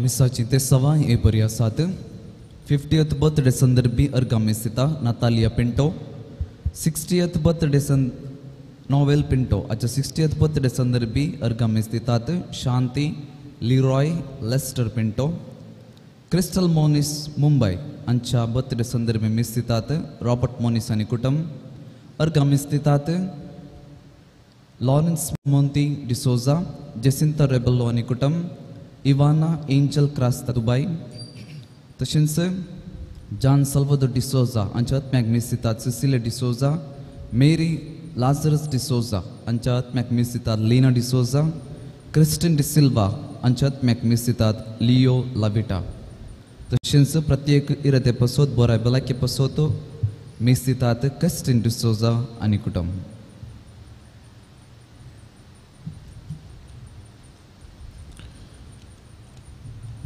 मिसाची ते सवाय हे बरी आसात. 50th birthday संदर्भी अर्गां मिस दिता Natalia Pinto. 60th birthday Noel Pinto हाच्या 60th birthday संदर्भी अर्गां मिस दितात Shanti Leroy Lester Pinto. Crystal Moniz Mumbai हांच्या बर्थडे संदर्भी मिस दितात रॉबर्ट मोनीस आनी कुटुंब. अर्गां मिस दितात लॉरेन्स मोंती डिसोजा, जेसिंता रेबल्लो आनी कुटुंब, इवाना एंजल क्रास्ता दुबय. तशेंच जान सल्वादोर डिसोजा हांच्या आत्म्याक मिस दितात सिसिले डिसोजा, मेरी लाजरस डिसोजा हांच्या आत्म्याक मिस दितात लीना डिसोजा, क्रिस्टन डिसिल्वा हांच्या आत्म्याक मिस दितात लियो लाविटा. तशेंच प्रत्येक इरादे पसोत बोराय भलायके पसोत मिस दितात क्रिस्टन डिसोजा आनी कुटुंब.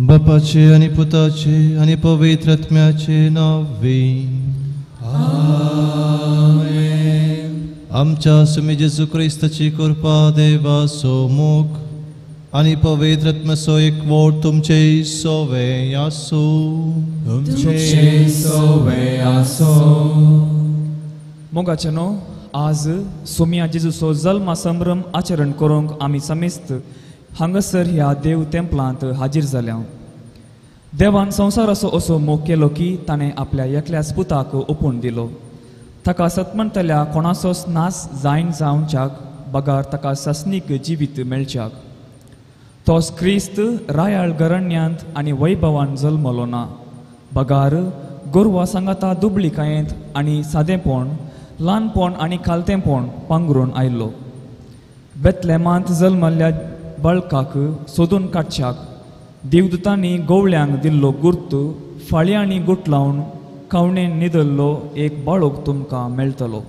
बापाचे आनी पुताचे आनी पवित्र आत्म्याचे नांवे आमेन. आमच्या स्वामी जेजू क्रिस्ताची कृपा देवाचो मोग आनी पवित्र आत्म्याचो एकवट तुमचे सोवे आसूं. तुमचे सोवे आसूं. मोगाचे न्हू आज सोमिया जेजूचो जल्मा संभ्रम आचरण करूंक आमी समेस्त हांगासर ह्या देव तेंपलांत हाजीर जाल्या. देवान संवसाराचो असो मोग केलो की ताणें आपल्या एकल्याच पुताक ओपून दिलो. ताका सतमणतल्या कोणाचोच नाश जायन जावच्याक बगार ताका सासणीक जिवीत मेळच्याक. तोच क्रिस्त रायाळ घराण्यांत आनी वैभवान जल्मलो ना, बगार गोरवा सांगाता दुबळिकायेंत आनी सादेंपण, ल्हानपण आनी खालतेंपण पांगरून आयलो. बेतलेमांत जल्मल्ल्या बाळकाक सोदून काडच्याक देवदूतांनी गोवळ्यांक दिल्लो गुर्त फाळयांनी गुटलावन खावणेन न्हिदल्लो एक बाळक तुमकां मेळटलो.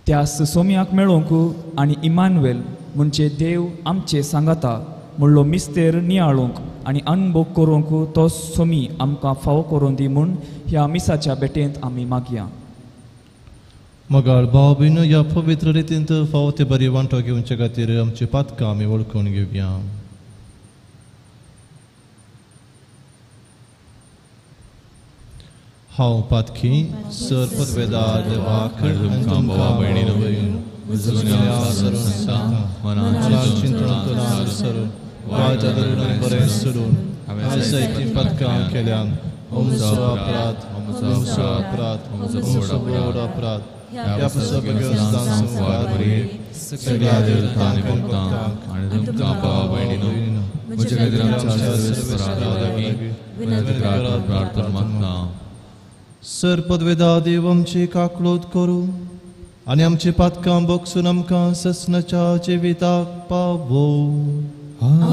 त्यास सोम्याक मेळोवंक आनी इमानुएल म्हणजे देव आमचे सांगाता म्हणलो मिस्तेर नियाळूंक आनी अनभोग करूंक तो सोमी आमकां फावो करून दी म्हूण ह्या मिसाच्या भेटेंत आमी मागया. मगाळ भाव भयणो ह्या पवित्र रितींत फावो ते बरी वांटो घेवचे खातीर आमची पातकां आमी वळखून घेवया. हांव पातकी सर पदवेदार देवाक आनी तुमकां भाव भयणीनो चिंतून सरून वायट धरून बरें सोडून हांवें जायतीं पातकां केल्यान. उमचो अपराध, उमचो अपराध, उमचो व्हड अपराध. ह्या सगळ्या देवतांक भक्तांक आनी तुमकां भाव भयणीनो म्हजे खातीर आमच्या सर्वेस्परा लागीं विनंती करात प्रार्थना मागता. सर पदवेदा देव आमची काकळूत करूं आनी आमची पातकां बगसून आमकां ससनाच्या जिविताक पावो. आमेन.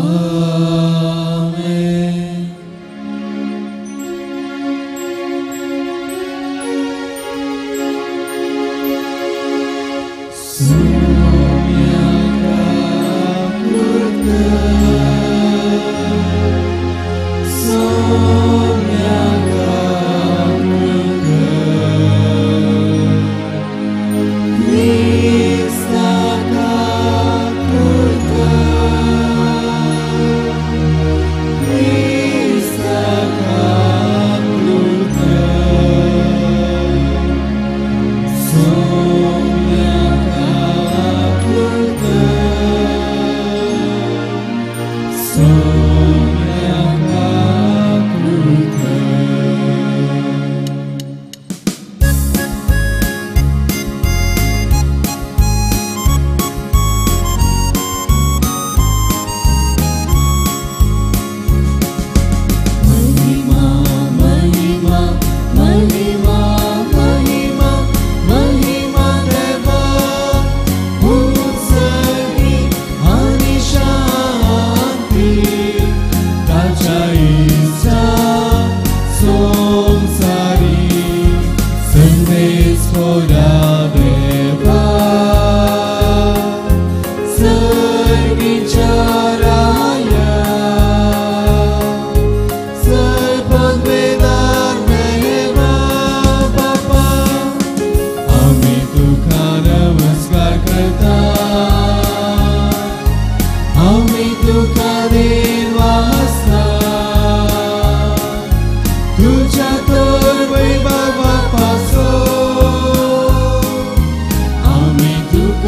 Sonia.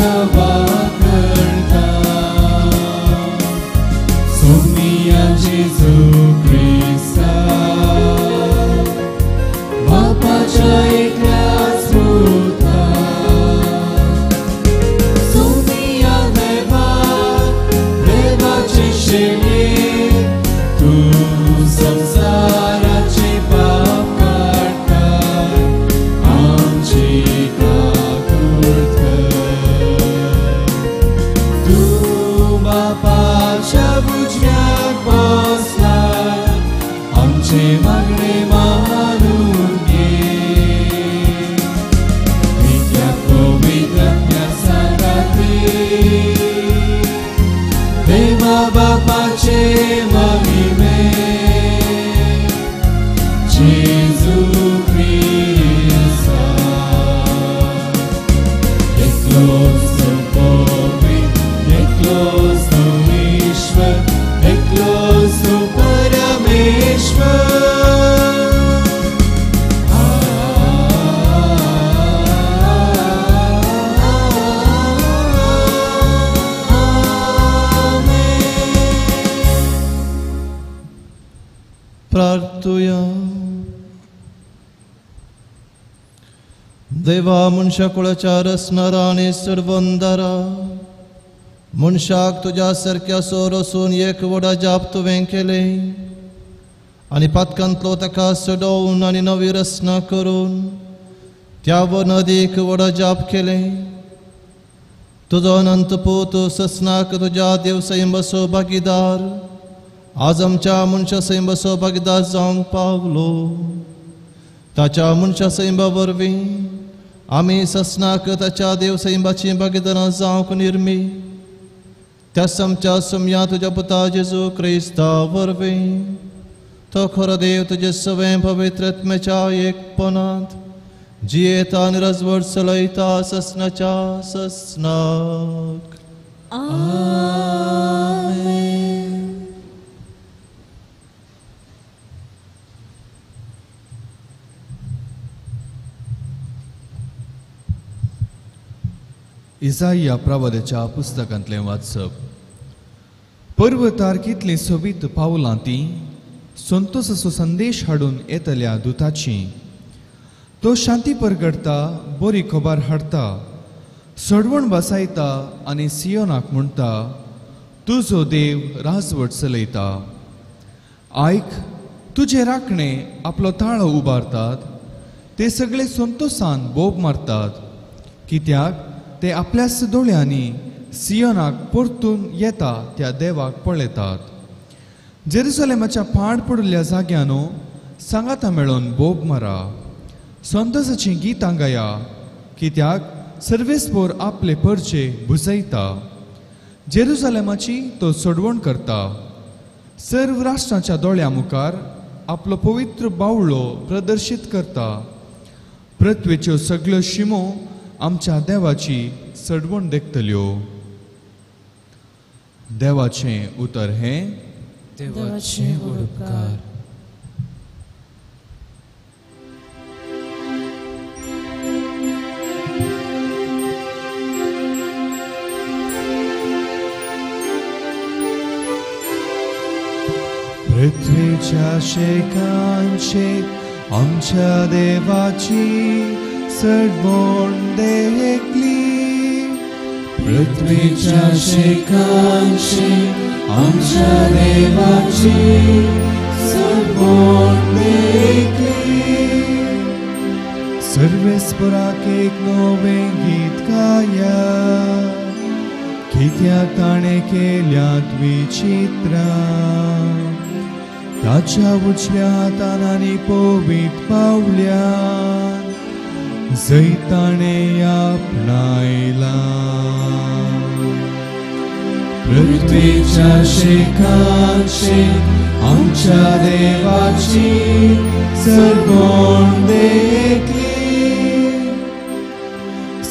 तुका वाखणता सोमिया जेजू क्रिस्ता बापाच्या एकल्याच पुता सोमिया देवा देवाचे शेळये तूं संवसाराचे पाप काडटाय आमची काकूट कर तूं बापाच्या उजव्याक बसलाय आमचे मागणे मानून घे एकल्या पवित्र आत्म्या सांगाती देवा बापाचे महिमे जेजू क्रिस्ता एकलोच तूं पवित्र एकलोच तूं ईश्वर एकलोच तूं परमेश्वर. प्रार्थुया. देवा मनशा कुळाच्या रचणारा आनी सर्वंदारा मनशाक तुज्या सारक्या सोर वसून एक व्हड जाप तुवें केलें आनी पातकांतलो ताका सोडोवन आनी नवी रचना करून त्या नदीक व्हड जाप केलें. तुजो अनंत पूत ससनाक तुज्या देव सैंबाचो भागीदार आज आमच्या मनशा सैंबाचो भागीदार जावंक पावलो. ताच्या मनशा सैंबा वरवीं आमी ससनाक ताच्या देव सैंबाची भागीदारां जावंक निर्मी त्याच आमच्या सोम्या तुज्या पुता जेजू क्रिस्ता वरवीं तो खरो देव तुजे सवें पवित्र आत्म्याच्या एकपणांत जियेता आनी राजवट चलयता ससनाच्या ससनाक. आमेन. इजाइया प्रवाद्याच्या पुस्तकांतलें वाचप. पर्वतार कितलीं सोबीत पावलां तीं संतोसाचो संदेश हाडून येतल्या दुताची. तो शांती परगडटा, बरी खबर हाडटा, सडवण बसायता आनी सियोनाक म्हणटा, तुजो देव राजवट चलयता. आयक, तुजे राखणे आपलो ताळो उबारतात, ते सगळे संतोसान बोब मारतात, कित्याक ते आपल्याच दोळ्यांनी सियोनाक परतून येता त्या देवाक पळयतात. जेरुसलेमाच्या पाड पडिल्ल्या जाग्यानो सांगाता मेळोन बोब मारा, संतोसाचीं गितां गाया, कित्याक सर्वेस्पोर आपले परचे भुजयता. जेरुसलेमाची तो सोडवण करता, सर्व राष्ट्रांच्या दोळ्यां मुखार आपलो पवित्र बावळो प्रदर्शीत करता. पृथ्वेच्यो सगळ्यो शिमो आमच्या देवाची सडवण देखतल्यो. देवाचें उतर हें. देवाचे उपकार. पृथ्वीच्या शेकांशेक आमच्या देवाची सडवण देखली. पृथ्वीच्या शेकांशेक आमच्या देवाची सडवण देखली. सर्वेस्पराक एक नवें गीत गाया, कित्याक ताणें केल्यात विचित्रां. ताच्या उजव्या हातान आनी पवीत पावल्यान जैत ताणें आपणायलां. पृथ्वीच्या शेकांशेक आमच्या देवाची सडवण देखली.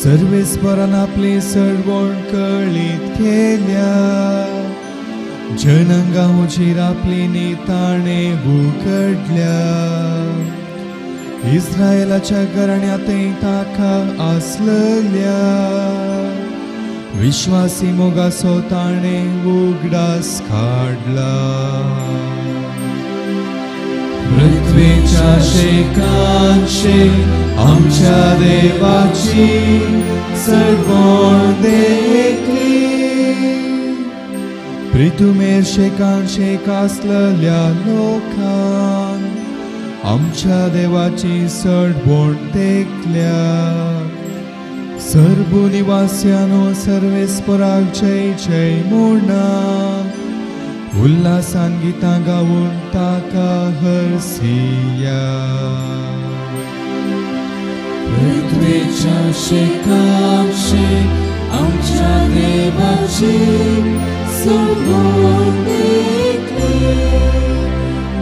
सर्वेस्परान आपली सडवण कळीत केल्या, जनंगा हुजीर आपली निताणे उकडल्या. इस्रायलाच्या घराण्यांतय ताका आसलेल्या विश्वासी मोगासो ताणें उगडास काडला. पृथ्वीच्या शेकान शेक आमच्या देवाची सडवण देखली. प्रितुमेर शेकान शेक आसलेल्या लोकान आमच्या देवाची सडवण देखल्या. सर्व निवास्यानो सर्वेस्पराक जय जय म्हणा. उल्हासान गितां गावन ताका हरसिया. पृथ्वीच्या शेकान शेक आमच्या देवाची सडवण देखली.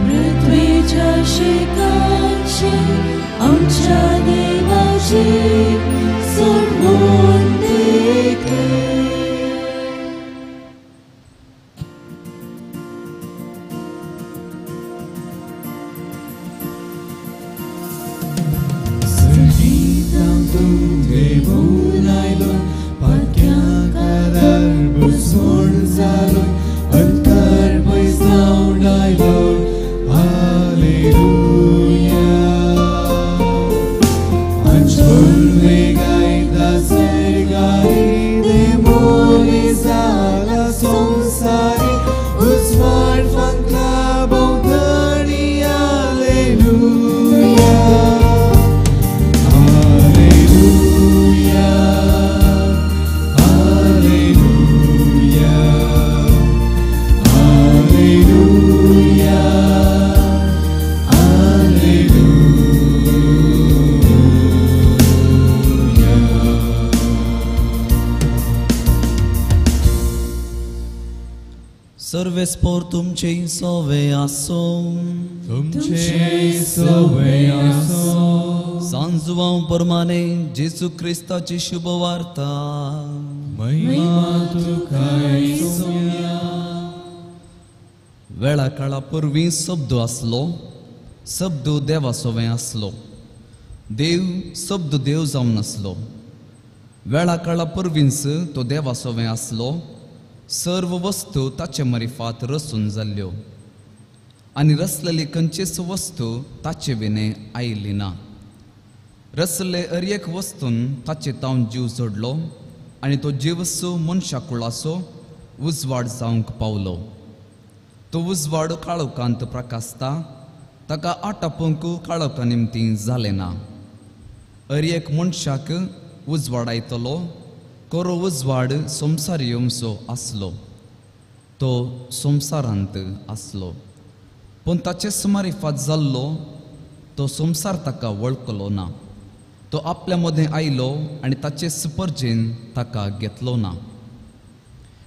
पृथ्वीच्या शेकान शेक आमच्या देवाची सडवण देखली. सर्वेस्पोर तुमचे सोवे आसो. तुमचे सोवे आसो. सांजुवां परमाने जेसू क्रिस्ताची शुभवार्ता. महिमा तुका सोम्या. वेळा काळा पूर्वी शब्द आसलो, शब्द देवा सोवे आसलो, देव शब्द देव जावन आसलो. वेळा काळा पूर्वींच तो देवा सोवे आसलो. सर्व वस्तू ताचे मरिफात रसून जाल्ल्यो आनी रसलेली खंयचीच वस्तू ताचे विणे आयली ना. रसले हर एक वस्तून ताचे तावन जीव जोडलो आनी तो जीवसो मनशा कुळाचो उजवाड जावंक पावलो. तो उजवाड काळोखांत प्रकाशता, ताका आटापूंक काळोखा निमतीं जालें ना. हर एक मनशाक उजवाडायतलो कोरो उजवाड संवसार येवचो आसलो. तो संवसारांत आसलो पूण ताचे सुमारिफात जाल्लो तो संवसार ताका वळखलो ना. तो आपल्या मदें आयलो आनी ताचे सुपर्जेन ताका घेतलो ना.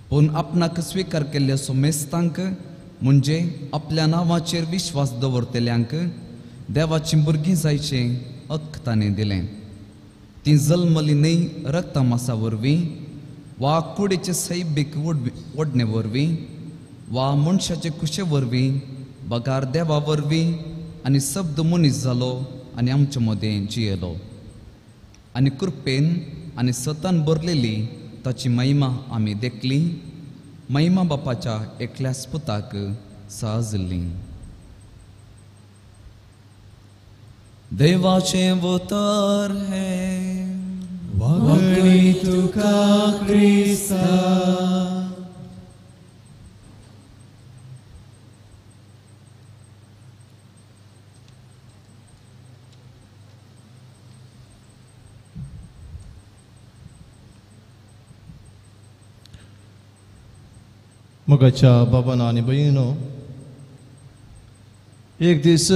पूण आपणाक स्विकार केल्ल्या सोमेस्तांक म्हणजे आपल्या नांवाचेर विश्वास दवरतल्यांक देवाची भुरगीं जायचें हक्क ताणें दिलें. ती जल्मली न्हय रक्तमासा वरवीं वा कुडीचे सैबीक ओडणे वरवीं वा मनशाचे कुशे वरवीं बगार देवा वरवीं आनी शब्द मनीस जालो आनी आमचे मदें जियेलो. आनी कृपेन आनी सतान भरलेली ताची महिमा आमी देखली. महिमा बापाच्या एकल्याच पुताक साजली. देवाचें उतर हें. वाकडी तुका क्रिस्ता. मोगाच्या बाबान आनी भयणीनो, एक दीस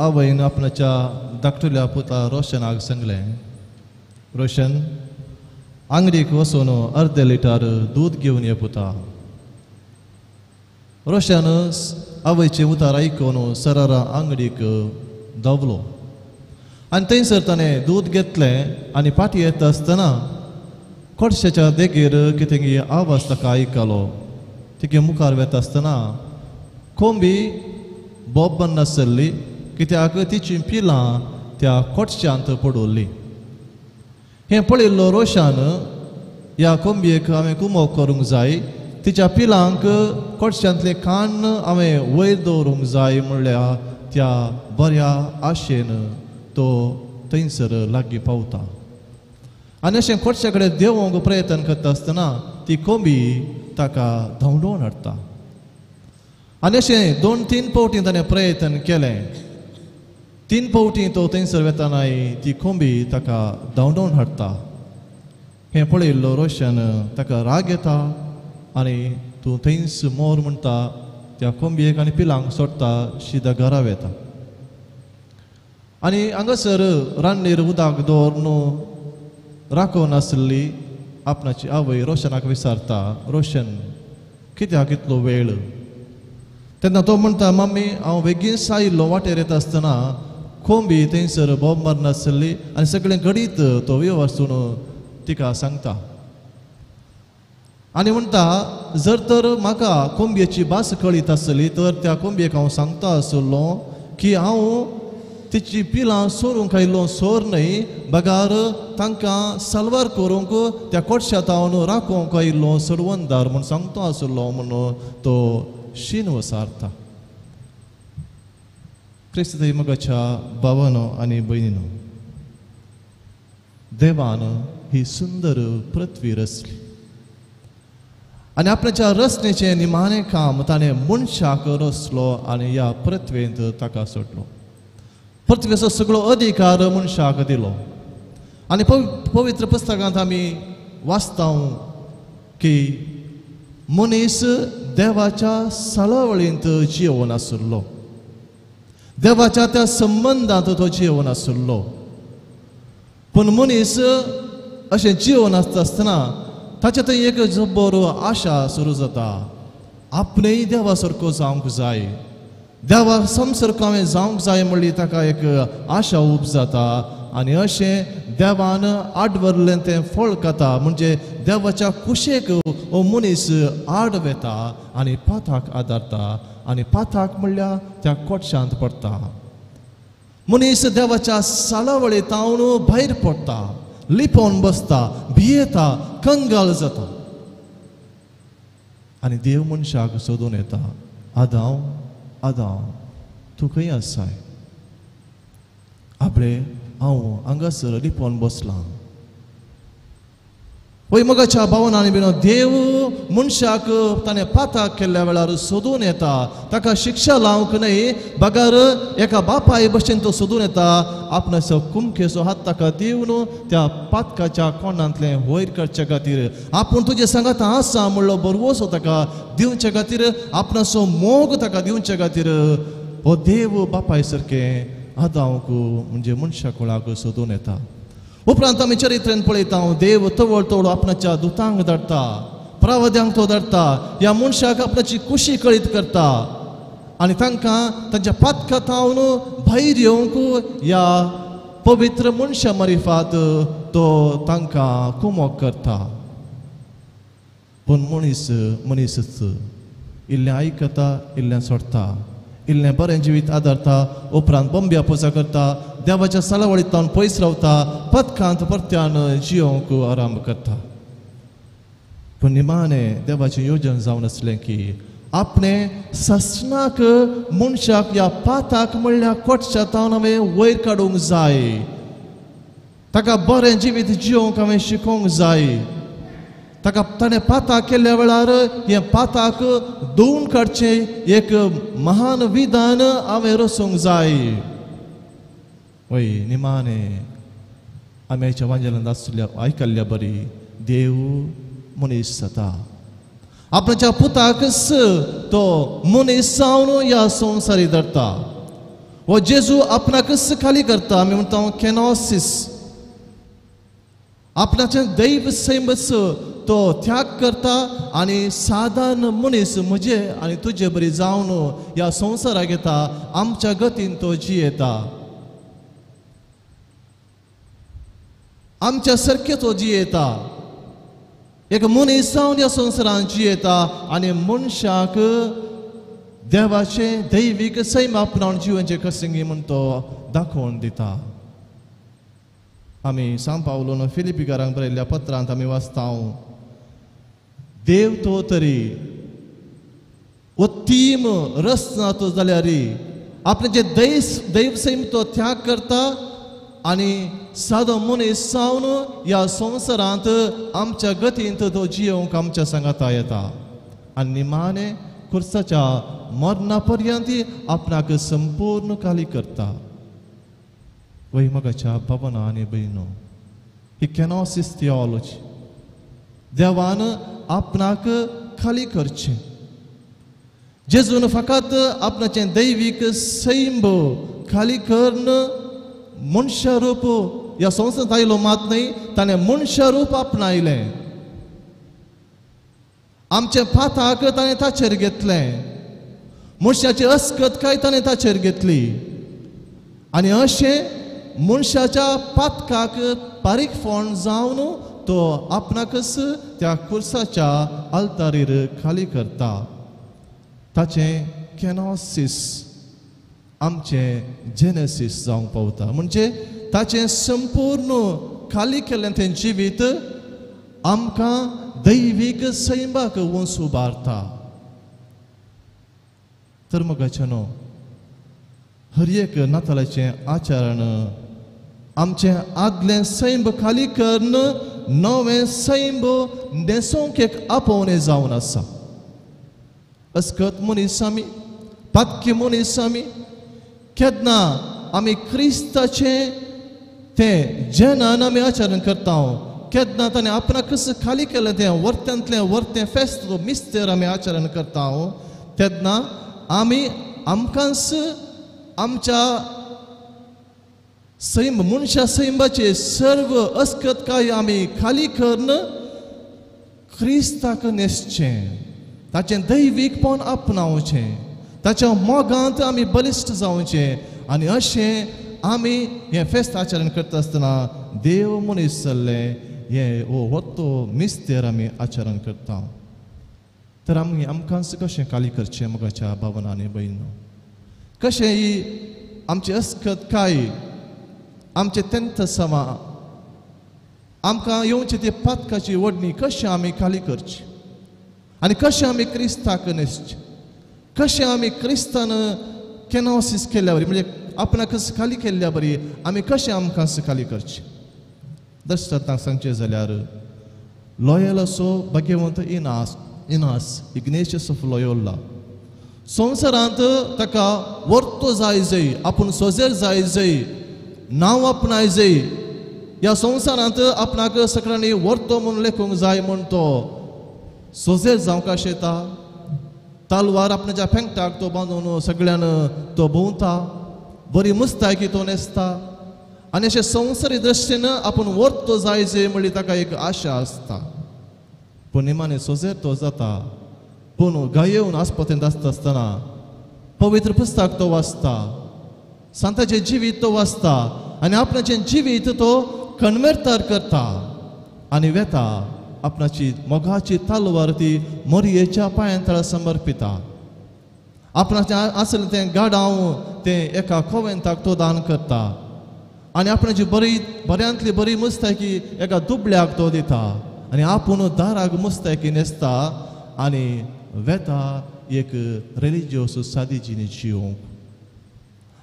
आवयन आपणाच्या धाकटुल्या पुता रोशनाक सांगलें, रोशन आंगडीक वचून अर्दे लिटर दूद घेवन ये पुता. रोशन आवयचें उतार आयकून सरारा आंगडीक धांवलो आनी थंयसर ताणें दूद घेतलें आनी फाटीं येता आसतना कोडशाच्या देगेर कितें आवाज ताका आयकलो. तिगे मुखार वेता आसतना कोंबी बोब नासली कित्याक तिची पिलां त्या कोटशांत पडवल्ली. हें पळयल्लो रोशान ह्या कोंबयेक हांवें कुमोक करूंक जाय, तिच्या पिलांक कोडशांतलें कान्न हांवें वयर दवरूंक जाय म्हणल्यार त्या बऱ्या आशेन तो थंयसर लागीं पावता. आनी अशें कोडशा कडेन देंवोंक प्रयत्न करता आसतना ती कोंबी ताका धांवडोवन हाडटा. आनी अशें 2-3 फावटी ताणें प्रयत्न केलें. 3 फावटी तो थंयसर वेतानाय ती कोंबी ताका धांवडोवन हाडटा. हें पळयल्लो रोशन ताका राग येता आनी तूं थंयच मोर म्हणटा, त्या कोंबयेक आनी पिलांक सोडटा, शिदा घरा वेता. आनी हांगासर रान्नीर उदक दवरून राखून आसली आपणाची आवय रोशनाक विचारता, रोशन कित्याक इतलो वेळ? तेन्ना तो म्हणटा, मम्मी हांव बेगीनच आयिल्लो, वाटेर येता आसतना कोंबी थंयसर बोब मारनासली आनी सगळें घडीत तो वेवस्थून तिका सांगता. आनी म्हणटा, जर तर म्हाका कोंबयेची भास कळीत आसली तर त्या कोंबयेक हांव सांगता आसलो की हांव तिची पिलां सोरूंक आयिल्लो सोर न्हय, बगार तांकां सलवार करूंक त्या कोटश्या तावन राखोवंक आयिल्लो सडवंदार म्हूण सांगता आसलो म्हूण तो शीन वसारता. क्रिस्त मगाच्या भावानो आनी भयणीनो, देवान ही सुंदर पृथ्वी रचली आनी आपल्याच्या रचनेचें निमाणें काम ताणें मनशाक रचलो आनी ह्या पृथ्वेंत ताका सोडलो. पृथ्वेचो सगळो अधिकार मनशाक दिलो. आनी पवित्र पुस्तकांत आमी वाचता की मनीस देवाच्या सालावळींत जिवन आसलो, देवाच्या त्या संबंदांत तो जिवन आसलो. पूण मनीस अशें जिवन आसता आसतना ताचे थंय एक जबर आशा सुरू जाता, आपणेय देवा सारको जावंक जाय, देवा समसारको हांवें जावंक जाय म्हणली ताका एक आशा उब जाता. आनी अशें देवान आडवरलें तें फळ खाता, म्हणजे देवाच्या कुशेक हो मनीस आड वेता आनी पाथाक आदारता आनी पाथाक म्हणल्यार त्या कोटशांत पडटा. मनीस देवाच्या सालावळी तावन भायर पडटा, लिपोवन बसता, भियेता, कंगाल जाता. आनी देव मनशाक सोदून येता, आदांव आदांव तूं खंय आसाय? आपले हांव हांगासर लिपोवन बसलां. वय मगाच्या भावना आनी बिनो, देव मनशाक ताणें पाताक केल्ल्या वेळार सोदून येता, ताका शिक्षा लावंक न्हय बगर एका बापाय भशेन तो सोदून येता. आपणाचो कुमकेचो हात ताका दिवन त्या पातकाच्या कोणांतलें वयर करचे खातीर, आपूण तुजे सांगात आसा म्हणलो बरवसो ताका दिवचे खातीर, आपणाचो मोग ताका दिवचे खातीर हो देव बापाय सारकें आदांवक म्हणजे मनशा कुळाक सोदून येता. उपरांत आमी चरित्रेन पळयता, देव तवळ तवळ आपणाच्या दुतांक धाडटा, प्रावद्यांक तो धाडटा, ह्या मनशाक आपणाची कुशी कळीत करता आनी तांकां तांच्या पातका थावन भायर येवंक ह्या पवित्र मनशा मारिफात तो तांकां कुमोक करता. पूण मनीस मनीसच इल्लें आयकता, इल्लें सोडटा, इल्लें बरें जिवीत आदारता, उपरांत बंब्या पुजा करता, देवाच्या सालावळींत पयस रावता, पथकांत परत्यान जियोंक आराम करता. पूण निमाणें देवाचें योजन जावन आसलें की आपणे सासणाक मनशाक ह्या पाताक म्हणल्यार कोटच्या तावन हांवें वयर काडूंक जाय, ताका बरें जिवीत जियोंक हांवें शिकोवंक जाय. ताका ताणें पाताक केल्ल्या वेळार हें पाताक धुवन काडचें एक महान विधान हांवें रचूंक जाय. वय निमाणें आमी आयच्या वांजेलांत आसल्या आयकल्ल्या बरी देव मनीस जाता, आपणाच्या पुताकच तो मनीस जावन ह्या संवसारी धरता. हो जेजू आपणाकच खाली करता, आमी म्हणटा कॅनॉसिस, आपणाचें दैव सैमच तो त्याग करता आनी सादारण मनीस म्हजे आनी तुजे बरी जावन ह्या संवसाराक येता, आमच्या गतीन तो जियेता, आमच्या सारके तो जियेता, एक मनीस जावन ह्या संवसारान जियेता आनी मनशाक देवाचें दैवीक सैम आपणावन जिवनचें कसंगी म्हूण तो दाखोवन दिता. आमी सांग पावलोन फिलिपिकारांक बरयल्ल्या पत्रांत आमी वाचता, देव तो तरी उत्तीम रस ना तो जाल्यार आपले जे दैव सैम तो त्याग करता आनी सादो मनीस जावन ह्या संवसारांत आमच्या गतींत तो जियोंक आमच्या सांगाता येता आनी निमाणें खुर्साच्या मरणा पर्यंत आपणाक संपूर्ण खाली करता. वय मगाच्या बाबानो आनी भयणो, ही कॅनॉसिस थियोलॉजी. देवान आपणाक खाली करचें. जेजून फकत आपणाचें दैवीक सैम खाली करून मनशारूप ह्या संवसारांत आयलो मात न्हय, ताणें मनशारूप आपणायलें. आमचें पाताक ताणें ताचेर घेतलें, मनशाची अस्कतकाय ताणें ताचेर घेतली आनी अशें मनशाच्या पातकाक पारीकफोण जावन तो आपणाकच त्या खुर्साच्या आल्तारीर खाली करता. ताचें कॅनॉसिस आमचें जेनेसीस जावंक पावता. म्हणजे ताचें संपूर्ण खाली केल्लें तें जिवीत आमकां दैवीक सैमाक वंस उबारता. तर मगाचें न्हू हर एक नातालाचें आचरण आमचें आदलें सैम खाली करून नवें सैम न्हेसोवंक एक आपोवणें जावन आसा. अस्कत मनीस आमी, पातकी मनीस आमी, केन्ना आमी क्रिस्ताचें तें जेनान आमी आचरण करता, केन्ना ताणें आपणाकच खाली केलें तें वर्त्यांतलें वर्तें फेस्त मिस्तेर आमी आचरण करता, तेन्ना आमी आमकांच आमच्या सैम मनशा सैमाचे सर्व अस्कतकाय आमी खाली करून क्रिस्ताक न्हेसचें, ताचें दैवीकपण आपणावचें, ताच्या मोगांत आमी बलिश्ट जावचें आनी अशें आमी हें फेस्त आचरण करता आसतना देव मनीस जाल्लें हें हो वत्तो मिस्तेर आमी आचरण करता. तर आमी आमकांच कशें खाली करचें मोगाच्या भावना आनी भयणो, कशें ही आमची अस्कतकाय आमचे तेंतसमा आमकां येवची ती पातकाची ओडणी कशें आमी खाली करची आनी कशें आमी क्रिस्ताक न्हेसचें, कशें आमी क्रिस्तान कॅनॉसिस केल्या बरी म्हणजे आपणाकच खाली केल्ल्या बरी आमी कशें आमकां खाली करचें. दर्शनाक सांगचें जाल्यार लॉयलाचो भाग्यवंत इनास इग्नेशियस ऑफ लॉयोला संवसारांत ताका वर्तो जाय जय, आपूण सोजेर जाय जय, नांव आपणाय जय, ह्या संवसारांत आपणाक सगळ्यांनी वर्तो म्हूण लेखूंक जाय म्हूण तो सोजेर जावंक आशेता. तालवार आपणाच्या फेंकटाक तो बांदून सगळ्यान तो भोंवता, बरी मुस्तायकी तो न्हेसता आनी अशें संवसारी दृश्टीन आपूण वर्तो जाय जय म्हणली ताका एक आशा आसता. पूण निमाणें सोजेर तो जाता, पूण गायेवन आस्पतेंत आसता आसतना पवित्र पुस्तक तो वाचता, सांताचें जिवीत तो वाचता आनी आपणाचें जिवीत तो कन्वर्टर करता आनी वेता आपणाची मोगाची तालवार ती मोरयेच्या पांयां तळा समर्पिता. आपणाचें आसलें तें गाडांव तें एका कोवेंताक तो दान करता आनी आपणाची बरी बऱ्यांतली बरी मुस्तायकी एका दुबळ्याक तो दिता आनी आपूण दाराक मुस्तायकी न्हेसता आनी वेता एक रिलिजियस सादी जिणी जिवंक.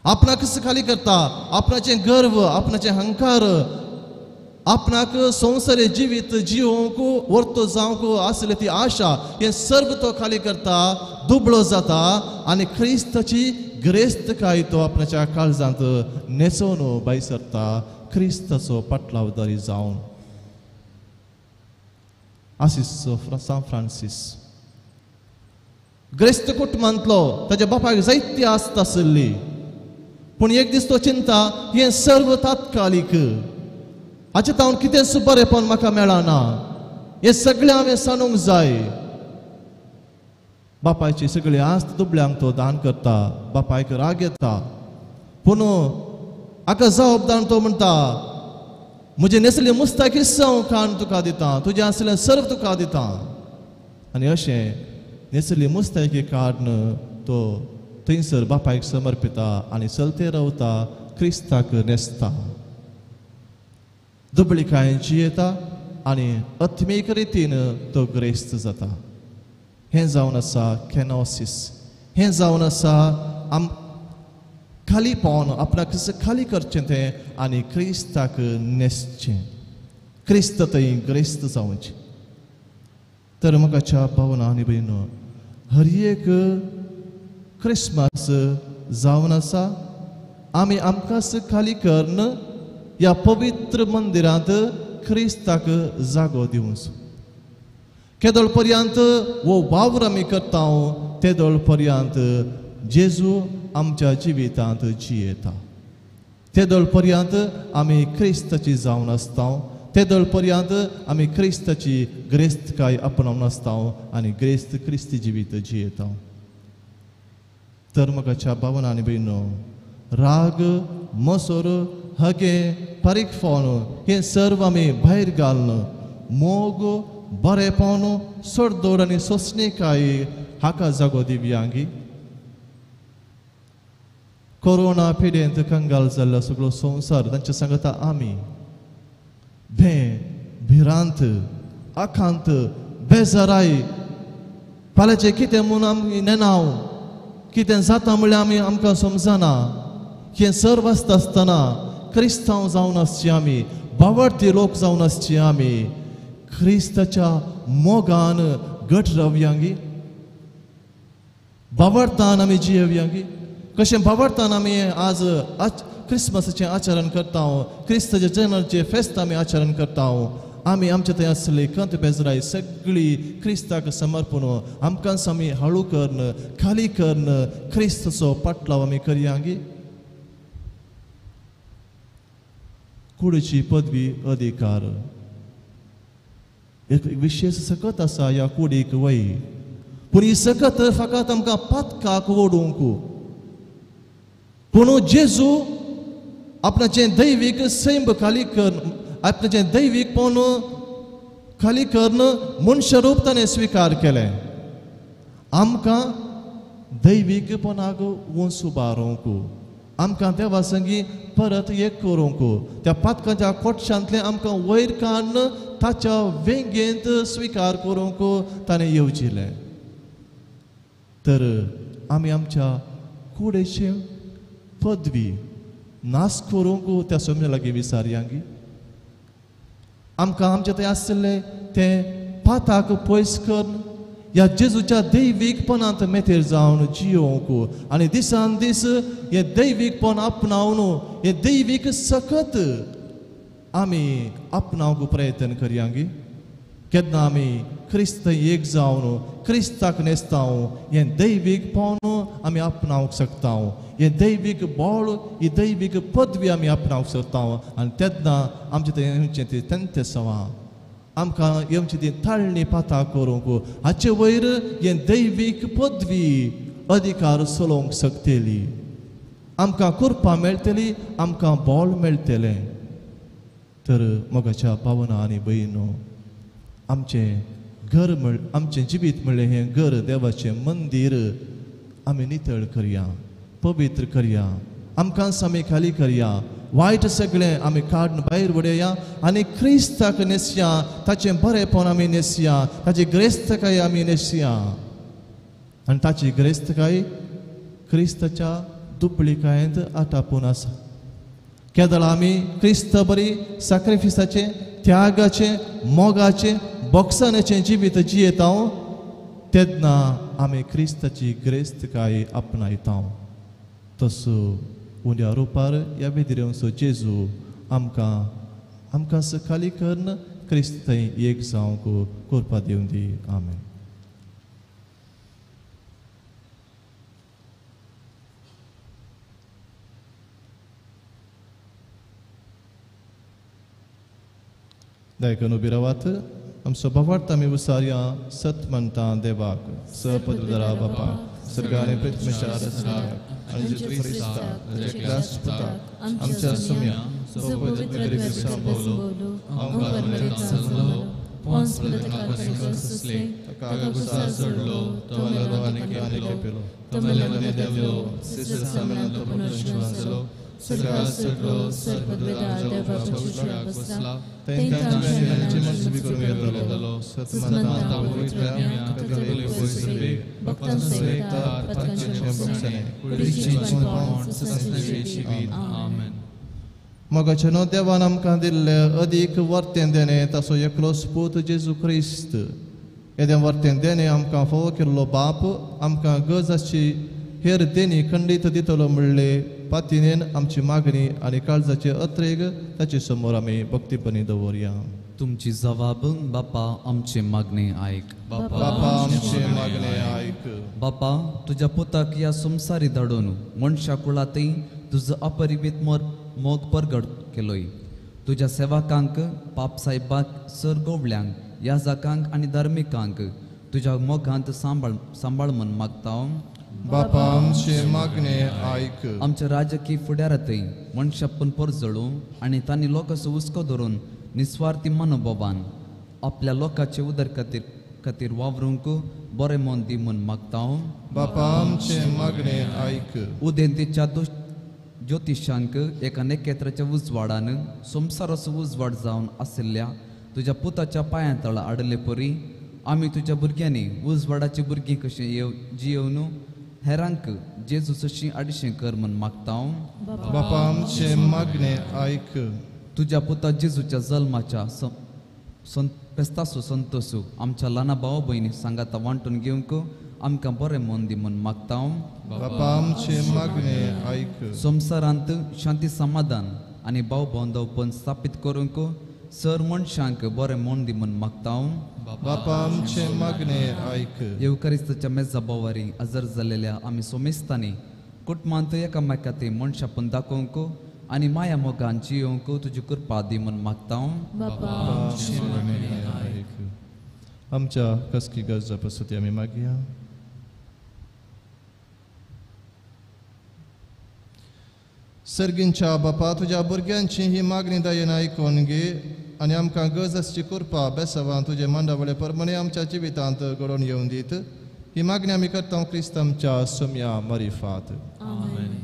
आपणाक खाली करता, आपणाचें गर्व, आपणाचें हंकार, आपणाक संवसारी जिवीत जिवंक वर्तो जावंक आसले ती आशा हें सर्व तो खाली करता, दुबळो जाता आनी क्रिस्ताची ग्रेस्तकाय तो आपणाच्या काळजांत न्हेसोवन भायर सरता क्रिस्ताचो पाटलावदारी जावन. आसीस सान फ्रांसीस ग्रेस्त कुटुंबांतलो ताच्या बापायक जायती आस्त आसली, पूण एक दीस तो चिंता हें सर्व तात्कालीक, हाचे तावन कितेंच बरेंपण म्हाका मेळना, हें सगळें हांवें सांडूंक जाय. बापायची सगळी आस्त दुबळ्यांक तो दान करता, बापायक राग येता, पूण हाका जबाबदार तो म्हणटा म्हजें न्हेसली मुस्ताकीच हांव खाण तुका दिता, तुजें आसलें सर्व तुका दिता. आनी अशें न्हेसली मुस्ताकी काडून तो थंयसर बापायक समर्पिता आनी चलते रावता क्रिस्ताक न्हेसता. दुबळिकायेन जियेता, आनी आत्मीक रितीन तो ग्रेस्त जाता. हें जावन आसा कॅनोसीस. हें जावन आसा आम खाली पावन आपणाक खाली करचें तें आनी क्रिस्ताक न्हेसचें, क्रिस्त थंय ग्रेस्त जावचें. तर म्हाका भावना आनी भयणो, हर एक क्रिसमस जावन आसा आमी आमकां खाली करून ह्या पवित्र मंदिरांत क्रिस्ताक जागो दिवचो. केदोळ पर्यंत हो वावर आमी करता तेदोळ पर्यंत जेजू आमच्या जिवितांत जियेता. तेदोळ पर्यंत आमी क्रिस्ताची जावन आसता, तेदोळ पर्यंत आमी क्रिस्ताची ग्रेस्तकाय आपणावन आसता आनी ग्रेस्त क्रिस्ती जिवीत जियेता. तर म्हाका भावना आनी भयणो, राग, मसोर, हगे, पारीकपण हें सर्व आमी भायर घालून मोग, बरेपण, सोडदोड आनी सोंसणीकाय हाका जागो दिवयांगी. कोरोना पिडेंत कंगाल जाल्लो सगळो संवसार तांचे सांगता आमी भें, भिरांत, आकांत, बेजाराय, फाल्यांचें कितें म्हूण आमी नेणाव, कितें जाता म्हणल्यार आमी आमकां समजना. हें सर्व आसता आसतना क्रिस्तांव जावन आसची आमी, बावडती लोक जावन आसची आमी, क्रिस्ताच्या मोगान घट रावयांगी, बावडतान आमी जियेवयांगी. कशें बावडतान आमी आज क्रिसमसाचें आचरण करता, क्रिस्ताच्या जल्माचें फेस्त आमी आचरण करता. आमी आमचे थंय आसले कंत बेजराय सगळी क्रिस्ताक समर्पण, आमकांच आमी हाळू करून खाली करून क्रिस्ताचो पाटलाव आमी करयांगी. कुडीची पदवी अधिकार एक विशेष सकत आसा ह्या कुडीक वय, पूण ही सकत फकत आमकां पातकाक ओडूंक. पूण जेजू आपणाचें दैवीक सैम खाली करून, आपणाचें दैवीकपण खाली करून मनशारूप ताणें स्विकार केलें. आमकां दैवीकपणाक वंस उबारूंक, आमकां देवा संगी परत एक करूंक, त्या पातकांच्या कोटशांतलें आमकां वयर काडून ताच्या वेंगेंत स्विकार करूंक ताणें येवजिलें. तर आमी आमच्या कुडेचे पदवी नाश करूंक त्या सोम्या लागीं विसारयांगी. आमकां आमचे थंय आशिल्लें तें पाताक पयस करून ह्या जेजूच्या दैवीकपणांत मेतेर जावन जियोवंक आनी दिसान दीस हें दैवीकपण आपणावन हें दैवीक सकत आमी आपणावंक प्रयत्न करयांगी. केन्ना आमी क्रिस्त एक जावन क्रिस्ताक न्हेसता हें दैवीकपण आमी आपणावंक शकता, हें दैवीक बळ, ही दैवीक पदवी आमी आपणावंक शकता. आनी तेन्ना आमचें तें तें तेंते सवा आमकां येवची ती ताळणी पाता करूंक हाचे वयर हें दैवीक पदवी अधिकार चलोवंक शकतली. आमकां कृपा मेळटली, आमकां बळ मेळटलें. तर मोगाच्या भावना आनी भयणो, आमचें घर म्हळ आमचें जिवीत म्हणलें हें घर देवाचें मंदीर आमी नितळ करया, पवित्र करया, आमकां आमी खाली करया, वायट सगळें आमी काडून भायर उडया आनी क्रिस्ताक न्हेसया, ताचें बरेपण आमी न्हेसया, ताची ग्रेस्तकाय आमी न्हेसया. आनी ताची ग्रेस्तकाय क्रिस्ताच्या दुपळिकायेंत आटापून आसा. केदळा आमी क्रिस्त बरी साक्रिफिसाचें, त्यागाचें, मोगाचें, बॉक्सानाचें जिवीत जियेता तेन्ना आमी क्रिस्ताची ग्रेस्तकाय आपणायता. तसो उंड्या रुपार ह्या वेदिरेवचो जेजू आमकां आमकां सकाळी करून क्रिस्त एक जावंक करपा दिवं दी. आमेन. दायकन उबी रावात. आमचो भावार्थ आमी उसारया सत म्हणटा देवाक सपदरा बापा सर्गाने पृथ्वीच्या रचनाक आनी जेजू क्रिस्ताक ताच्या एकल्याच पुताक आमच्या सुम्या स्वर्गात सगळो सर्वद्वेदार देवा पवित्र बसला तेंकां मनसुबी करूंक येतलो सतमंता पवित्र भक्तांचो पातकांचें कुडीचें पावण सदांचें जिवीत. आमेन. मोगाचें देवान आमकां दिल्लें अदीक वर्तें देणें ताचो एकलोच पूत जेजू क्रिस्त येदें वर्तें देणें आमकां फावो केल्लो बाप आमकां गरज आसची हेर देणी खंडीत दितलो म्हणले पातिनेन आमची मागणी आनी काळजाचे अत्रेग ताचे समोर आमी भक्तीपणी दवरया. तुमची जवाब बापा आमची मागणी आयक. बापा आमची मागणी आयक. बापा तुज्या पुताक ह्या संवसारी धाडून मनशा कुळांतय तुजो अपरिमीत मोग परगट केलोय. तुज्या सेवकांक पाप साहेबाक सर गोवल्यांक याजकांक आनी धार्मिकांक तुज्या मोगांत सांबाळ सांबाळ म्हण मागता. बापा आमचे मागणे आयक. आमच्या राजकीय फुडारांतय मनशापण परजळूं आनी तांणी लोकांचो हुस्को धरून निस्वार्थी मनोभावान आपल्या लोकांचे उदरगती खातीर वावरूंक बरें मन दी म्हूण मागता. बापा आमचे मागणे आयक. उदेंतीच्या ज्योतिशांक एका नखेत्राच्या उजवाडान संवसाराचो उजवाड जावन आशिल्ल्या तुज्या पुताच्या पांयां तळा आडले परी आमी तुज्या भुरग्यांनी उजवाडाची भुरगीं कशीं जियेवन हेरांक जेजू जशीं आडशें कर म्हूण मागता. बापा आमचे मागणे आयक. तुज्या पुता जेजूच्या जल्माच्या फेस्तासो संतोसू आमच्या ल्हाना भाव भयणी सांगाता वांटून घेवंक आमकां बरें मन दी म्हूण मागता. बापा आमचे मागणे आयक. संवसारांत शांती समाधान आनी भाव बांधवपण स्थापीत करूंक सर मनशांक बरें मन दी म्हूण मागता. बापा आमचे मागणे आयक. येवकारिस्ताच्या मेजा बोवारी हजर जाल्लेल्या आमी सोमेस्तांनी कुटुंबांत एकामेकांत मनशापण दाखोवंक आनी माया मोगान जियोवंक तुजी कृपा दी म्हूण मागता. बापा आमचे मागणे आयक. आमच्या कसकी गरजा पसती आमी मागया. सर्गींच्या बापा तुज्या भुरग्यांची ही मागणी दयेन आयकून घे आनी आमकां गरज आसची कृपा बेसावान तुजे मांडावळे प्रमाणे आमच्या जिवितांत घडोवन येवन दीत. ही मागणी आमी करता क्रिस्त आमच्या सोम्या मरिफात. आमेन.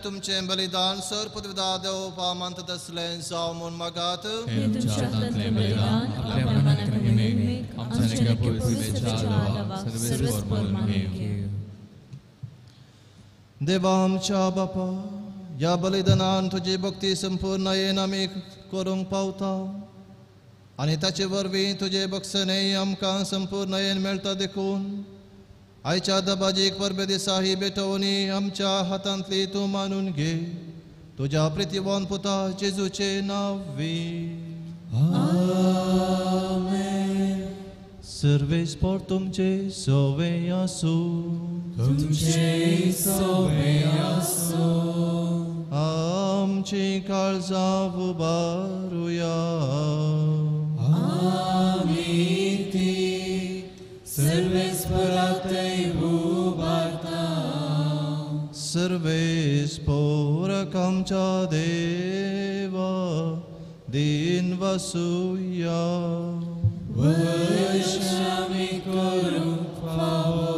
तुमचें बलिदान सर पदविदा देव पामांत तसलें जावं म्हूण मागात. देवा आमच्या बापा ह्या बलिदानान तुजी भक्ती संपूर्ण येन आमी करूंक पावता आनी ताचे वरवीं तुजे बक्षणें आमकां संपूर्ण येन मेळटा देखून आयच्या दबाजीक परबे दिसा ही भेटवणी आमच्या हातांतली तूं मानून घे तुज्या प्रितीवान पुता जेजूचे नांवी. आमेन. सर्वेस्पोर तुमचे सोवे आसूं. तुमचे सोवे आसूं. आमची काळजां उबारुया. आमी ती सर्वेस्पोरातय उबारता. सर्वेस्पोरक आमच्या देवा दिन वसुया. वर्षामी करूंक फावो.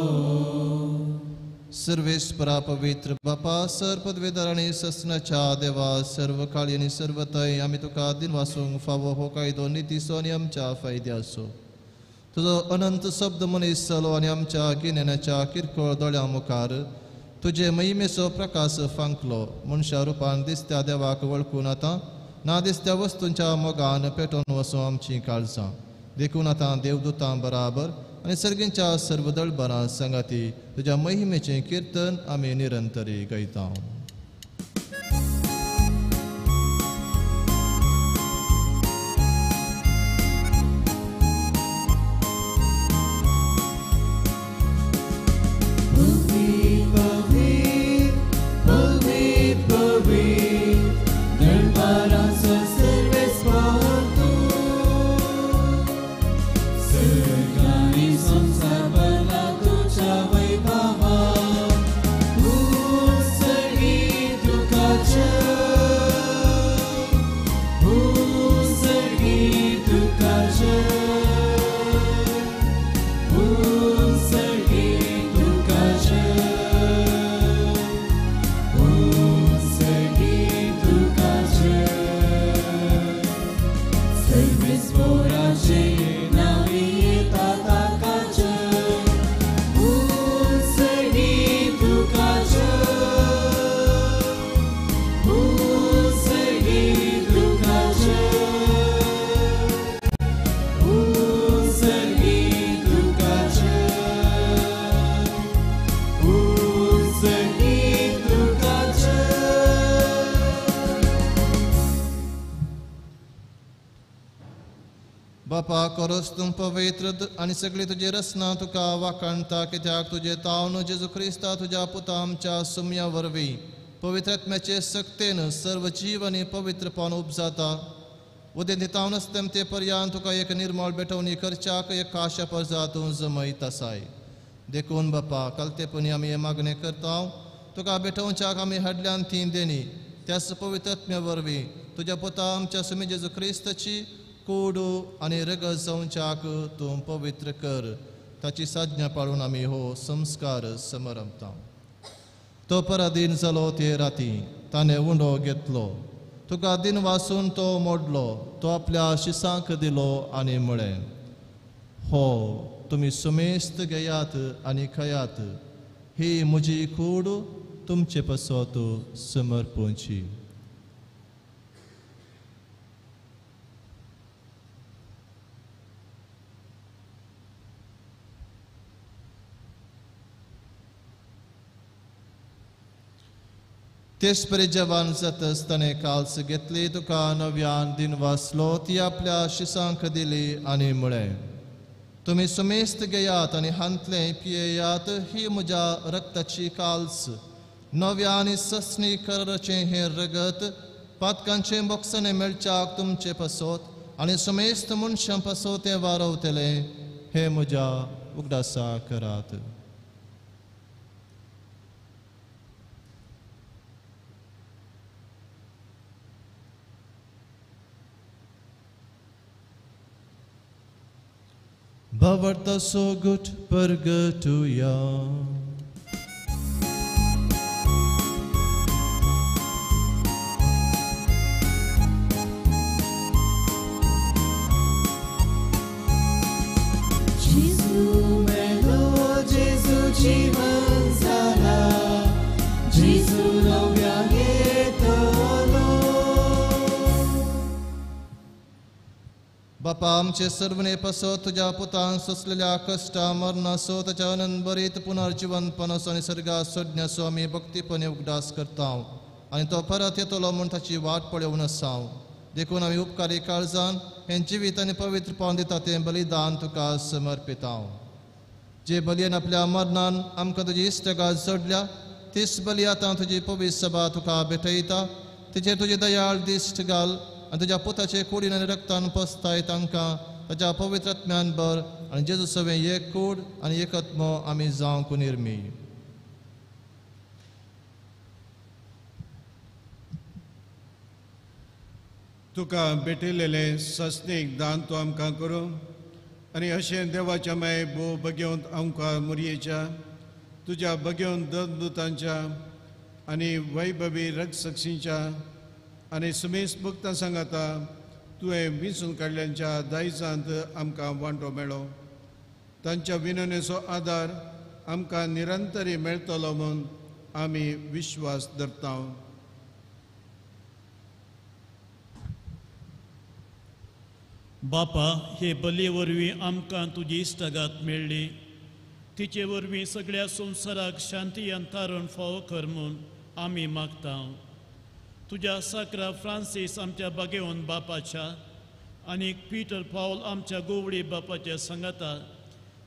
सर्वेस्परा पवित्र बापा सर पदवेदार आनी ससनाच्या देवा सर्व काळी आनी सर्व थंय आमी तुका दिनवासूंक फावो हो कायदो नितीचो आनी आमच्या फायद्याचो. तुजो अनंत शब्द मनीस जालो आनी आमच्या गिन्यानाच्या किरकोळ दोळ्यां मुखार तुजे महिमेचो प्रकाश फांकलो. मनशा रुपान दिसत्या देवाक वळखून आतां ना दिसत्या वस्तूंच्या मोगान पेटोवन वचूं आमचीं काळजां. देखून आतां देवदूतां बराबर आनी सर्गींच्या सर्व दळबरां सांगाती तुज्या महिमेचें किर्तन आमी निरंतरी गायता. बापा कोरोस तूं पवित्र आनी सगळी तुजी रचना तुका वाखाणता, कित्याक तुजे तावन जेजू क्रिस्ता तुज्या पुता आमच्या सुम्या वरवीं पवित्र आत्म्याचे सक्तेन सर्व जीव आनी पवित्रपण उपजाता. उदेंती तावनच तेमते पर्यान तुका एक निर्मळ भेटवणी करच्याक एक खाशा परजा तूं जमयत आसाय. देखून बापा कलतेपणी आमी हें मागणें करता, तुका भेटोवच्याक आमी हाडल्यान ती देणी त्याच पवित्र आत्म्या वरवीं तुज्या पुता आमच्या सुमी जेजू क्रिस्ताची कूड आनी रगत जावच्याक तूं पवित्र कर. ताची साज्ञा पाळून आमी हो संस्कार समरपता. तो पराधीन जालो ते राती ताणें उंडो घेतलो, तुका दिन वासून तो मोडलो, तो आपल्या शिसांक दिलो आनी म्हळें, हो तुमी सुमेस्त घेयात आनी खायात, ही म्हजी कूड तुमचे पासत समर्पूंची. तेच परी जवान जातच ताणें काल्स घेतली, तुका नव्यान दिन वाचलो, ती आपल्या शिसांक दिली आनी म्हळें, तुमी सुमेस्त घेयात आनी हांतलें पियेयात, ही म्हज्या रक्ताची काल्स, नव्या आनी ससनी कराचें हें रगत पातकांचें बोक्सणें मेळच्याक तुमचे पासत आनी सुमेस्त मनशां पासत तें वारवतलें, हें म्हज्या उगडासा करात. Bavarta sogut pergatuya. Gesù melo, Gesù jivan zala, Gesù novya getolo. बापा आमचे सर्वने पासत तुज्या पुतान सोंसलेल्या कश्टा मरणाचो ताच्या अनंत बरीत पुनर्जिवनपणाचो आनी सर्गा सोडण्याचो आमी भक्तीपणे उगडास करता आनी तो परत येतलो म्हूण ताची वाट पळोवन आसा. देखून आमी उपकारी काळजान हें जिवीत आनी पवित्रपण दिता तें बलिदान तुका समर्पिता. जे बलयेन आपल्या मरणान आमकां तुजी इश्टगात जोडल्या तीच बली आतां तुजी पवित्र सभा तुका भेटयता. तिचेर तुजी दयाळ दिश्ट घाल आनी तुज्या पुताचे कुडीन आनी रक्तान पसताय तांकां ताच्या पवित्र आत्म्यान भर आनी जेजू सवें एक कूड आनी एक आत्मो आमी जावंक निर्मी. तुका भेटिल्लें सस्नीक दान तूं आमकां करूं आनी अशें देवाच्या माय भोव बगेवंत आमकां मुरयेच्या तुज्या बगेवंत दत्तदूतांच्या आनी वैभवी रक्षक्षींच्या आनी सुमेश भक्तां सांगाता तुवें विंचून काडल्यांच्या दायजांत आमकां वांटो मेळो. तांच्या विनवणेचो आदार आमकां निरंतरी मेळटलो म्हूण आमी विश्वास धरता. बापा, हे बली वरवीं आमकां तुजी इश्टागात मेळ्ळी. तिचे वरवीं सगळ्या संवसाराक शांती आनी तारण फावो कर म्हूण आमी मागता. तुज्या साक्रा फ्रांसीस आमच्या बागेवन बापाच्या आनी पीटर पावल आमच्या गोवळी बापाच्या सांगाता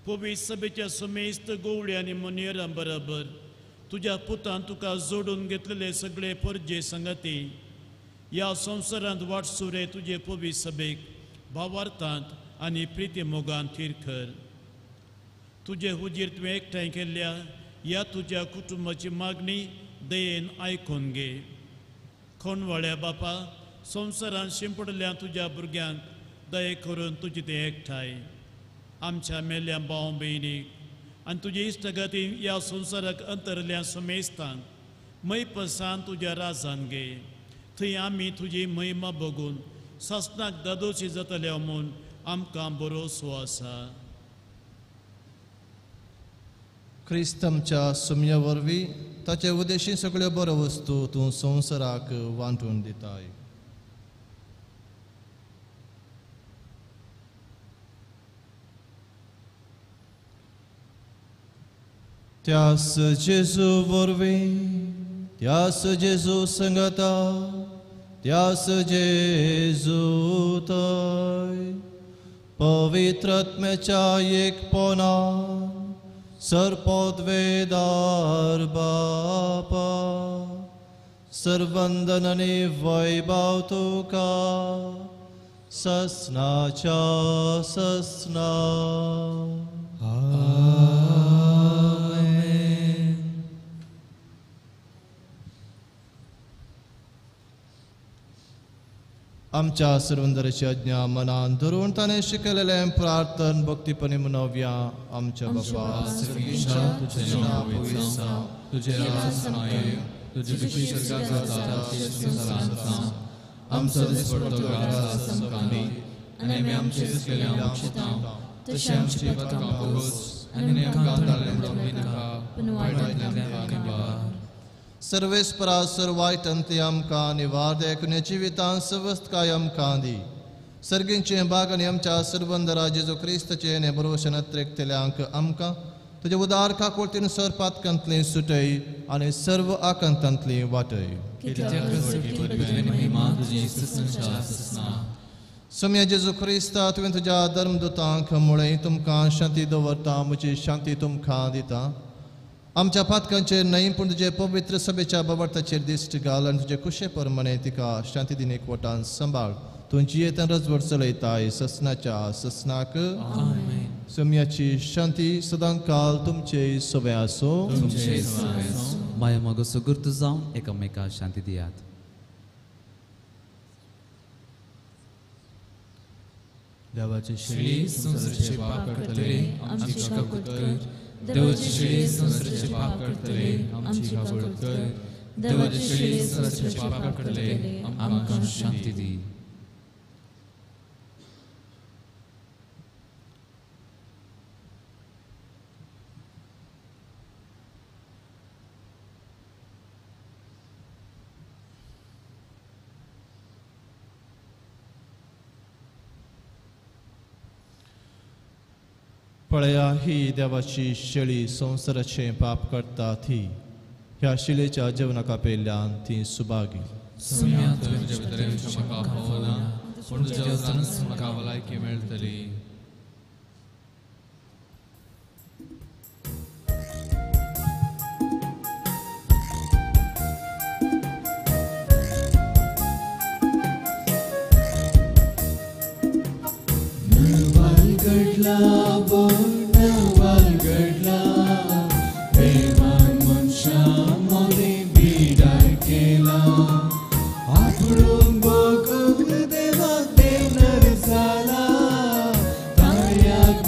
पवित्र सभेच्या समेस्त गोवळी आनी मुनियरां बराबर तुज्या पुतान तुका जोडून घेतलेले सगळे परजे सांगाती ह्या संवसारांत वाटसुरे तुजे पवित्र सभेक भावार्थांत आनी प्रिती मोगान थीर कर. तुजे हुजीर तुवें एकठांय केल्ल्या ह्या तुज्या कुटुंबाची मागणी दयेन आयकून घे. खोणवाळ्या बापा, संवसारांत शिंपडल्या तुज्या भुरग्यांक दये करून तुजी तें एकठांय आमच्या मेल्ल्या भाव भयणीक आनी तुजे इश्टगती ह्या संवसाराक अंतरल्या समेस्तांक मैपसान तुज्या राजान घे. थंय आमी तुजी महिमा बघून सासणाक दादोशी जातल्या म्हूण आमकां भरोसो आसा. क्रिस्त आमच्या सुम्या वरवीं ताचे उदेशी सगळ्यो बऱ्यो वस्तू तूं संवसाराक वांटून दिताय. त्यास जेजू वरवीं, त्यास जेजू संगता, त्यास जेजू तय पवित्रत्म्याच्या एकपणान सर्पोद्वेदार बापा सर्वंदन आनी वैभव तुका ससनाच्या ससना. आमच्या सर्वंदराची आज्ञा मनान धरून ताणें शिकयलेलें प्रार्थन भक्तीपणी मनोवया. आमच्या बापा, तुजें नांव पवित्र जावं, तुजें राज येवं, तुजी इच्छा स्वर्गांत जाता तशी संवसारांत जावं. आमचो दिसपडतो घास आमकां दी आनी आमी आमचे चुकलेल्यांक बक्षिता तशें आमची पथकां पोगोस आनी आमकां ताळें नाका पूण वायटांतल्यान आमकां निवार. सर्वेस्परा सर वायटांतली आमकां निवार देखून जिवितान सवस्तकाय आमकां दी. सर्गींचे बाग आनी आमच्या सर्वंदरा जेजू क्रिस्ताचें आनी बरोवशें नत्रेकतल्यांक आमकां तुजे उदार काकुळतीन सर पातकांतली सुटय आनी सर्व आकांतांतली वाटय. सोम्या जेजू क्रिस्ता, तुवें तुज्या धर्मदूतांक मुळें तुमकां शांती दवरता, म्हजी शांती तुमकां दिता. आमच्या पातकांचेर न्हय पूण तुजे पवित्र सभेच्या बाबर्ताचेर दिश्ट घाल आनी तुजे कुशे प्रमाणे तिका शांती दिनी एकवटान सांबाळ. तूं जियेतान रजवट चलयताय ससनाच्या ससनाक. सोम्याची शांती सदां काल तुमचे सवे आसूं. माया मागो सुगूर्त जावन एकामेका शांती दियात. देवाची शेळी संवसाराचे पाप करतले आमची काकूत कर. देवाची शेळी संवसाराचे पाप करतले आमची काकूत कर. देवाची शेळी संवसाराचे पाप करतले आमकां शांती दी. पळया ही देवाची शेळी संवसाराचें पाप करता ती ह्या शिलेच्या जेवणाका पेल्यान ती सुभागी. सोम्या, तुवें म्हज्या भितर येवचें म्हाका फावना पूण तुज्या उतरानच म्हाका भलायकी मेळटली. घडला नवाल घडला बेमान मनशां मोदी बिडार केला आपणून बघूंक देवाक देवनर जाला ताळ्याक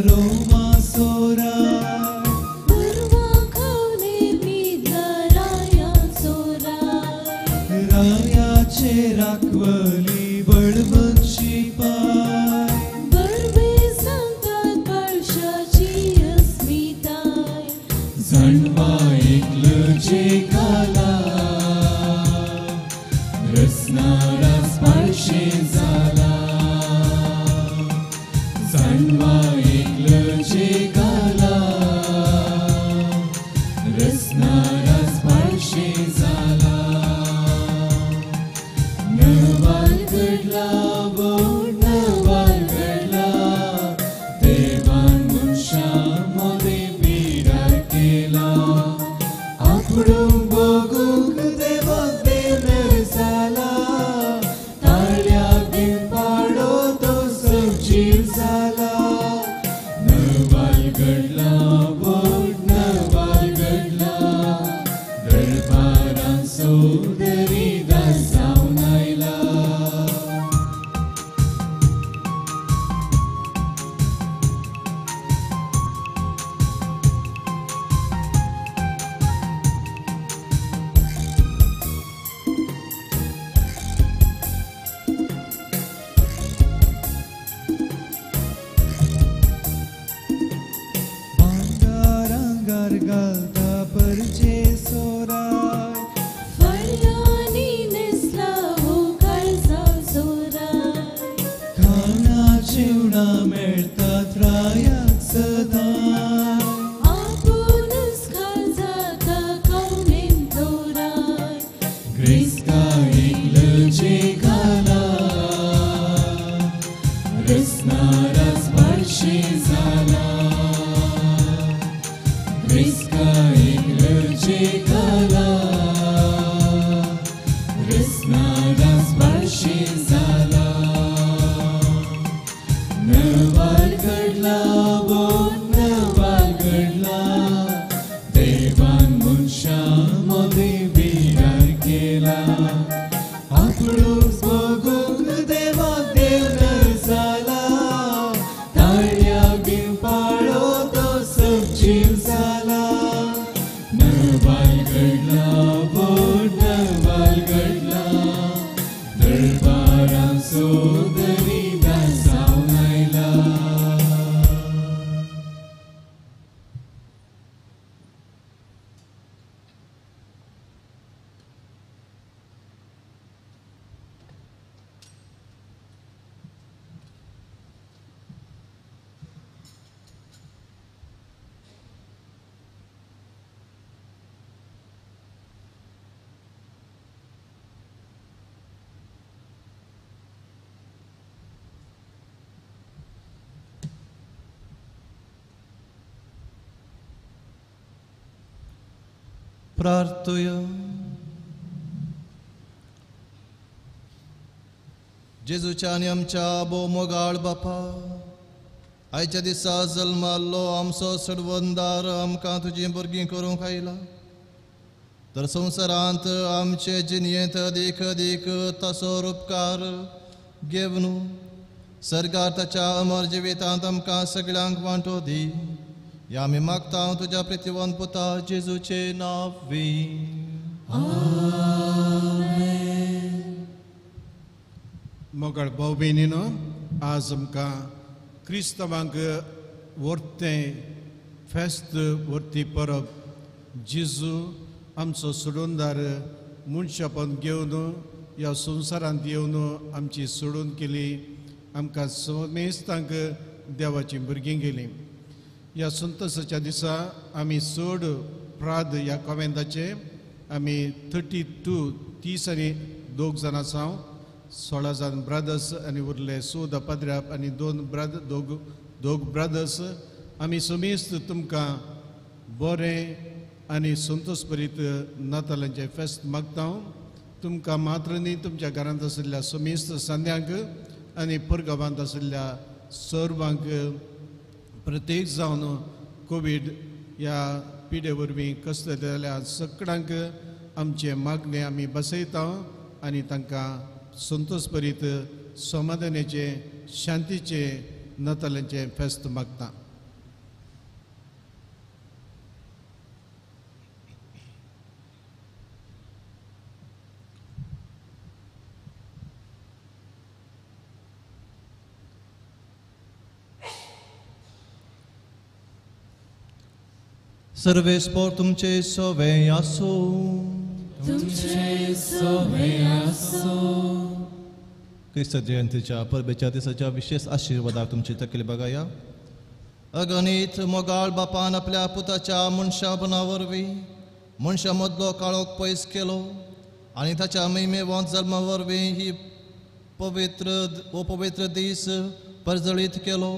रोमा सोराय गुरवां खावलेर न्हिदला राया सोराय रायाचे राखवली बळवंतशी पाय बरबे सांगतात पाळशाची अस्मिताय जाणवा एकलजे घाला रसनारास पाळशे जाला जाणवा एकलजे घाला रसनारास पाळशे जाला नवाल घडला वो नवाल घडला देवान मनशा मोदें बिडार केला आपणूंक भोगूंक देवाक देव जाला ताळ्याक पाडो तो सजीव जाला नवाल घडला वो नवाल घडला दरबारां सोदरी दास जावन आयला. भांगारांगार घालता परचे सोराय फळयांनी न्हेसला हो काळजा सोराय खाणा जेवणां मेळतात रायाक सदांय आपुणूच खाल जाता कवनेन तोराय ग्रेस्ता एकलजे घाला रसनारास पाळशे जाला ग्रेस्ता एकलजे घाला रसनारास पाळशे जाला नवाल घडला वो नवाल घडला देवान मनशा मोदें बिडार केला आपणूच भोगूंक देवाक देव नर जाला ताळ्याक पाळो तो सजीव जाला नवाल घडला वो नवाल घडला दरबारां सोदरी दास जावन आयला. प्रार्थुया. जेजूच्या आनी आमच्या भोव मोगाळ बापा, आयच्या दिसा जल्माल्लो आमचो सडवंदार आमकां तुजीं भुरगीं करूंक आयला तर संवसारांत आमचे जिणेंत अदीक अदीक ताचो उपकार घेवन सर्गार ताच्या अमर जिवितांत आमकां सगळ्यांक वांटो दी. ह्या आमी मागता तुज्या प्रितीवंत पुता जेजूचे नांव. मोगाळ भाव भयणीनो, आज आमकां क्रिस्तांवांक वर्तें फेस्त वर्ती परब जेजू आमचो सोडूनदार मनशापण घेवन ह्या संवसारांत येवन आमची सोडून केली, आमकां समेस्तांक देवाचीं भुरगीं केलीं. ह्या संतोसाच्या दिसा आमी चड प्राद ह्या कॉवेंताचे आमी 32 30 आनी 2 जाणां आसा, 16 जाण ब्रदर्स आनी उरले 14 पाद्र्याप आनी 2 ब्रदर्स. आमी समेस्त तुमकां बरें आनी संतोषभरीत नातालांचें फेस्त मागता. तुमकां मात्र न्ही, तुमच्या घरांत आशिल्ल्या समेस्त सांद्यांक आनी परगांवांत आशिल्ल्या सर्वांक प्रत्येक जावन कोवीड ह्या पिडे वरवीं कसले जाल्यार सगळ्यांक आमचें मागणें आमी बसयता आनी तांकां संतोषभरीत समाधानाचें शांतीचें नातालांचें फेस्त मागता. सर्वेस्पोर तुमचे सोवे आसूं. तुमचे सोवे आसूं. क्रिस्त जयंतीच्या परबेच्या दिसाच्या विशेष आशिर्वादाक तुमची तकली बघाया. अगणीत मोगाळ बापान आपल्या पुताच्या मनशापणा वरवीं मनशा मदलो काळोख पयस केलो आनी ताच्या महिमेवंत जल्मा वरवीं ही पवित्र हो पवित्र दीस परजळीत केलो.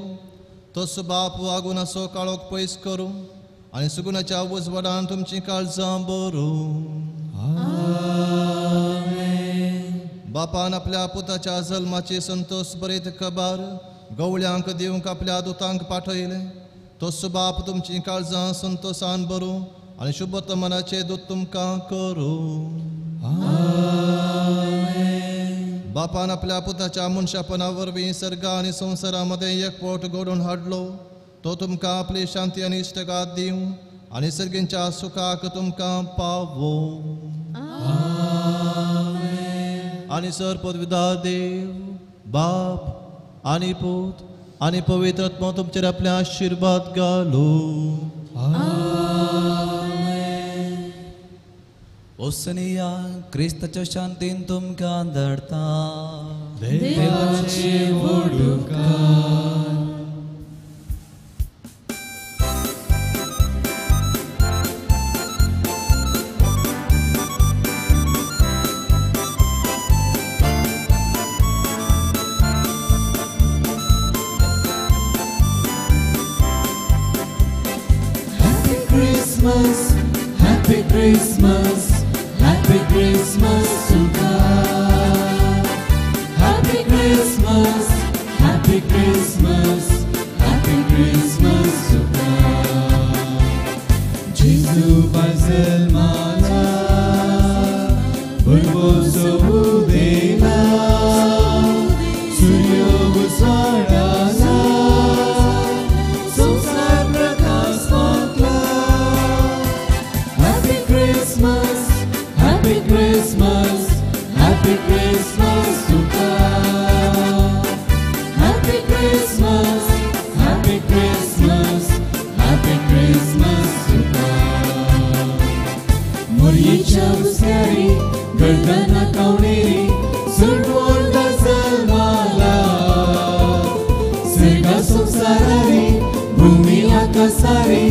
तसो बाप वागून असो काळोख पयस करूं आनी सुगुणाच्या उजवाडान तुमची काळजां भरूं. बापान आपल्या पुताच्या जल्माची संतोष बरीत खबर गवळ्यांक दिवंक आपल्या दुतांक पाठयलें. तसो बाप तुमची काळजां संतोषान भरूं आनी शुभतमनाचे दूत तुमकां करूं. बापान आपल्या पुताच्या मनशापणा वरवीं सर्ग आनी संवसारा मदें एकवट घडोवन हाडलो. तो तुमकां आपली शांती आनी इश्टगात दिवं आनी सर्गींच्या सुखाक तुमकां पावोवं. आनी सर पदवीदार देव बाप आनी पूत आनी पवित्र आत्मा तुमचेर आपले आशिर्वाद घालूं. ओसनिया क्रिस्ताच्या शांतीन तुमकां धाडता. देवाची व्हडूकार. Happy Christmas, Happy Christmas, Happy Christmas to God. Happy Christmas, Happy Christmas, Happy Christmas to God. Jesus Basil Mala, Burboso Udela, Suryo Guswarala, Samsar Prakash Pakla. Happy Christmas, Happy Christmas, Happy Christmas to God. Happy Christmas, Happy Christmas, Happy Christmas to God. Muryicha uskari, gardana kauneri, survolda zalmala. Sirga samsarari, bhumi akasari,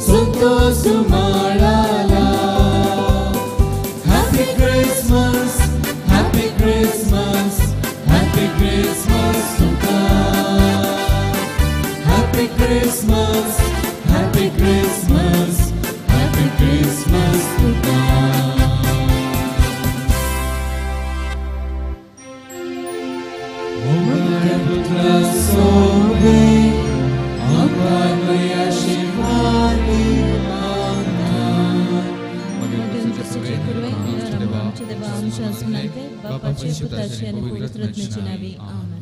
santosu malala. Happy Christmas, Happy Christmas, Happy Christmas to God. Happy Christmas, Happy Christmas, Happy Christmas to God. Putra sobe, amar maya shivani आमच्या देवा आमच्या आसमानांतले बापाचे पुताचे आनी पवित्र आत्म्याचे नांवी आमेन.